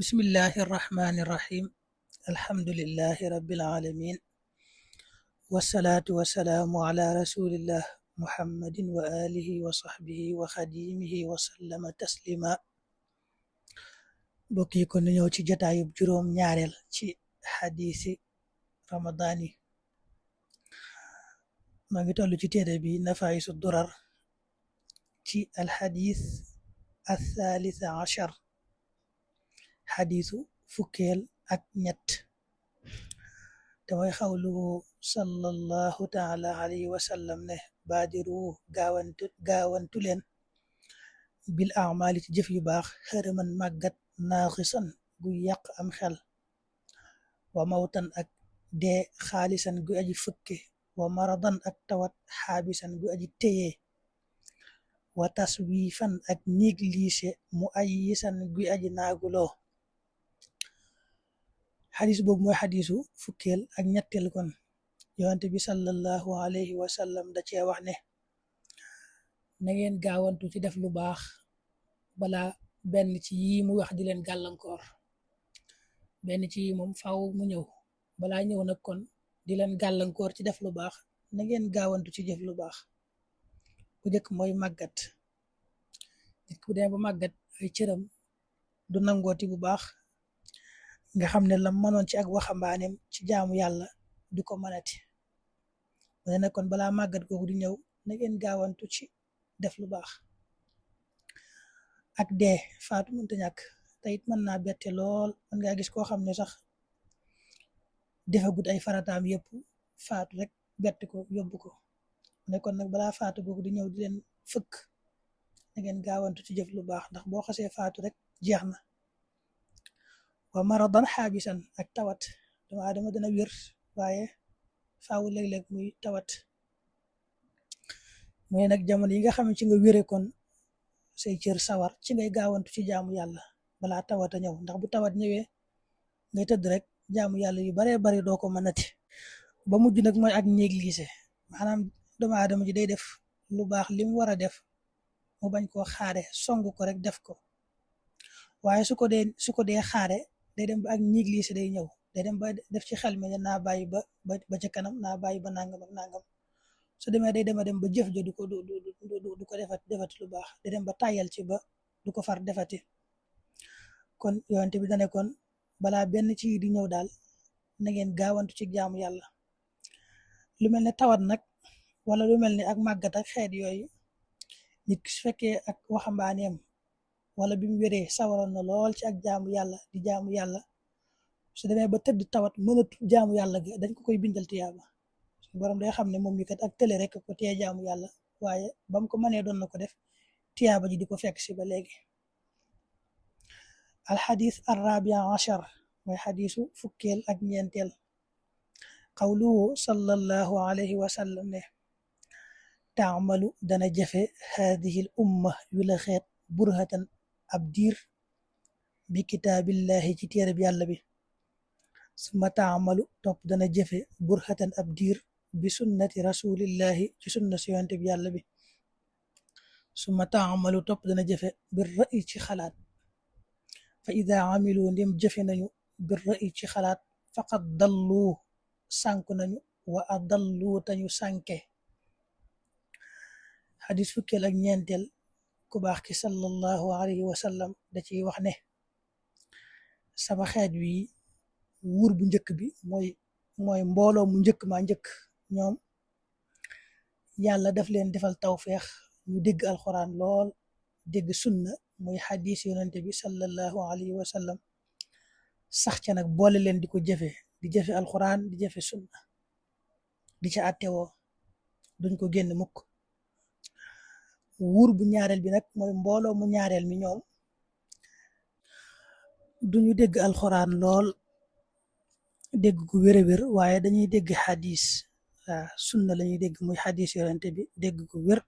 bismillahi irrahmani irrahim alhamdulillahi rabbil alamin wasalaatu wasalaamu ala rasulillah muhammadin wa alihi wa sahbihi wa xadimihi wa sallama taslima bokk yi kon ñëw ci jataayub juróom ñaareel ci xadiisi ramadaani maa ngi toll ci téere bi nafaisu durar ci alxadis althalita achar xadiisu fukkeel ak ñett te mooy xawluhu sallallahu taala alayhi wa sallam ne baadiru gaawantu leen bil amali ci jëf yu baax xërëman màggat naaxisan guy yàq am xel wa mawtan ak dee xaalisan gu aji fëkke wa maradan ak tawat xaabisan gu aji téyee wa taswifan ak négligé mu ayyisan guy aji naaguloo xadis boobu mooy xadisu fukkeel ak ñetteel kon yonent bi sallallahu alayhi wa sallam da cee wax ne na ngeen gaawantu ci def lu baax bala benn ci yii mu wax di leen gàllankoor benn ci yii moom faaw mu ñëw balaa ñëw nag kon di leen gàllankoor ci def lu baax na ngeen gaawantu ci jëf lu baax bu njëkk mooy màggat nit ku dem ba màggat ay cëram du nangooti bu baax nga xam ne la mënoon ci ak waxambaaneem ci jaamu yàlla du ko mënati mu ne kon balaa màggat googu di ñëw na ngeen gaawantu ci def lu baax ak dee faatu mënta ñàkk te it mën naa bette lool mën ngaa gis koo xam ne sax defagut ay farataam yëpp faatu rek bett ko yóbbu ko mu ne kon nag balaa faatu googu di ñëw di leen fëkk na ngeen gaawantu ci jëf lu baax ndax boo xasee faatu rek jeex na wa maradan xaabisan ak tawat doomu aadama dana wér waaye faawu léeg-léeg muy tawat mooy nag jamono yi nga xam ne ci nga wére kon say cër sawar ci ngay gaawantu ci jaamu yàlla balaa tawat a ñëw ndax bu tawat ñëwee ngay tëdd rek jaamu yàlla yu baree bari doo ko mënati ba mujj nag mooy ak négligé maanaam doomu aadama ji day def lu baax li mu war a def mu bañ koo xaare song ko rek def ko waaye su ko dee xaare day dem ba ak négligé day ñëw day dem ba def ci xel mi ne naa bàyyi ba ca kanam naa bàyyi ba nangam ak nangam su demee day dem ba jëf ja du ko defati lu baax day dem ba tàyyal ci ba du ko far defati kon yonent bi dane kon balaa benn ci di ñëw daal na ngeen gaawantu ci jaamu yàlla lu mel ne tawat nag wala lu mel ne ak màggat ak xeet yooyu nit ki su fekkee ak waxambaaneem wala bi mu wéree sawaroon na lool ci ak jaamu yàlla di jaamu yàlla su demee ba tëdd tawat mënatu jaamu yàlla ga dañ ko koy bindal tiyaaba suñu borom day xam ne moom mi kat ak tële rek ko tee jaamu yàlla waaye bam ko mënee doon na ko def tiyaaba ji di ko fekk si ba léegi alxadis arrabia achar mooy xadisu fukkeel ak ñeenteel qawluhu sallallahu alayhi wa sallam ne taamalu dana jëfe haadihi l umma yu la xeet burhatan ab diir bi kitaabillahi ci téereb yàlla bi suma taamalu topp dana jëfe burhatan ab diir bi sunnati rasulillahi ci sunna si yonent bi yàlla bi suma taamalu topp dana jëfe bir ra'i ci xalaat fa ida amilu ndim jëfe nañu bir ra'i ci xalaat faqad dallu sànku nañu wa adallu tañu sànke xadis fukkeel ak ñeenteel ku baax ki sallallahu alayhi wa sallam da ciy wax ne sama xeet wi wuur bu njëkk bi mooy mbooloo mu njëkk maa njëkk ñoom yàlla daf leen defal tawfeex ñu dégg alxuraan lool dégg sunna muy xadis yonente bi sallallahu alayhi wa sallam sax ca nag boole leen di ko jëfe di jëfe alxuraan di jëfe sunna di ca attewoo duñ ko génn mukk wuur bu ñaareel bi nag mooy mbooloo mu ñaareel mi ñoom duñu dégg alxuraan lool dégg gu wér-wér waaye dañuy dégg xadis sunna lañuy dégg muy xadis yonente bi dégg gu wér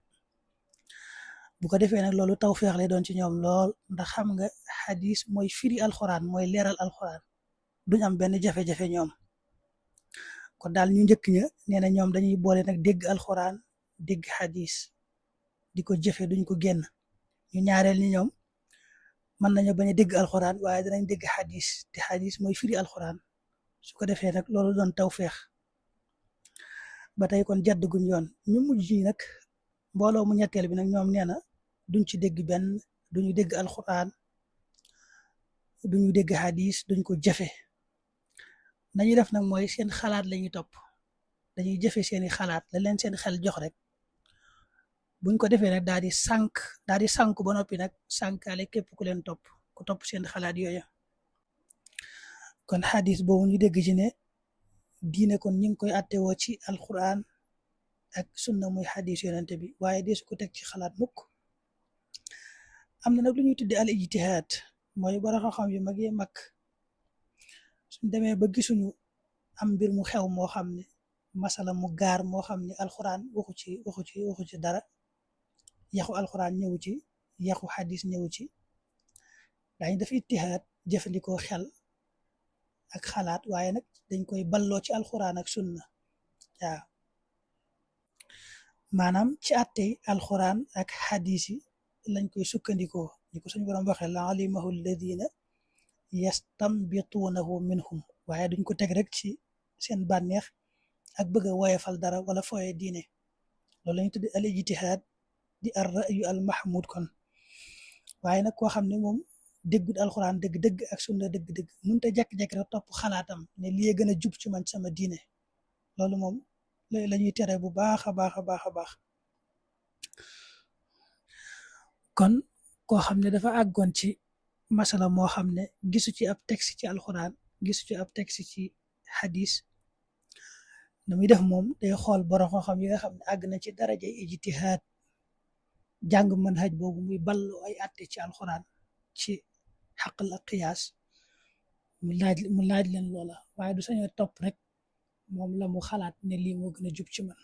bu ko defee nag loolu tawfeex lay doon ci ñoom lool ndax xam nga xadis mooy firi alxuraan mooy leeral alxuraan duñ am benn jafe-jafe ñoom kon daal ñu njëkk ña nee na ñoom dañuy boole nag dégg alxuraan dégg xadis di ko jëfe duñ ko génn ñu ñaareel ni ñoom mën nañu bañ a dégg alxuraan waaye danañ dégg xadis te xadis mooy firi alxuraan su ko defee nag loolu doon tawféex ba tey kon jadd guñ yoon ñu mujj yi nag mbooloo mu ñetteel bi nag ñoom nee na duñ ci dégg benn duñu dégg alxuraan duñu dégg xadis duñ ko jëfe nañuy def nag mooy seen xalaat lañuy topp dañuy jëfe seeni xalaat la leen seen xel jox rek buñ ko defee nag daal di sànk ba noppi nag sànkaale képp ku leen topp ku topp seen xalaat yooya kon xadis boobu ñu dégg ci ne diine kon ñi ngi koy attewoo ci alquran ak sunna muy xadis yonente bi waaye deesu ko teg ci xalaat mukk am na nag lu ñuy tudde al ijtihaad mooy bara xam-xam yu mag yi mag suñ demee ba gisuñu am mbir mu xew moo xam ne masala mu gaar moo xam ne alquran waxu ci dara yaxu alquran ñëwu ci yaxu xadis ñëwu ci daañu def ijtihaad jëfandikoo xel ak xalaat waaye nag dañ koy balloo ci alquran ak sunna waaw maanaam ci àttey alquran ak xadis yi lañ koy sukkandikoo ñi ko suñu borom waxee la alimahu alladina yastambituunahu minhum waaye duñ ko teg rek ci seen bànneex ak bëgg a woyefal dara wala fooye diine loolu lañu tuddi al ijtihaad di ar ra'yu al mahmud kon waaye nag koo xam ne moom déggut alxuraan dëgg-dëgg ak sunna dëgg-dëgg mënut a jekk-jekk rek topp xalaatam ne lii gën a jub ci man sama diine loolu moom la ñuy tere bu baax a baax a baax a baax kon koo xam ne dafa àggoon ci masala moo xam ne gisu ci ab texte ci alxuraan gisu ci ab texte ci xadis na muy def moom day xool borom xam yi nga xam ne àgg na ci daraja ijtihaad jàng manhaj boobu muy ballu ay atte ci alxuraan ci xaqal ak qiyaas mu laaj leen loola waaye du sañoo topp rek moom la mu xalaat ne lii moo gën a jub ci man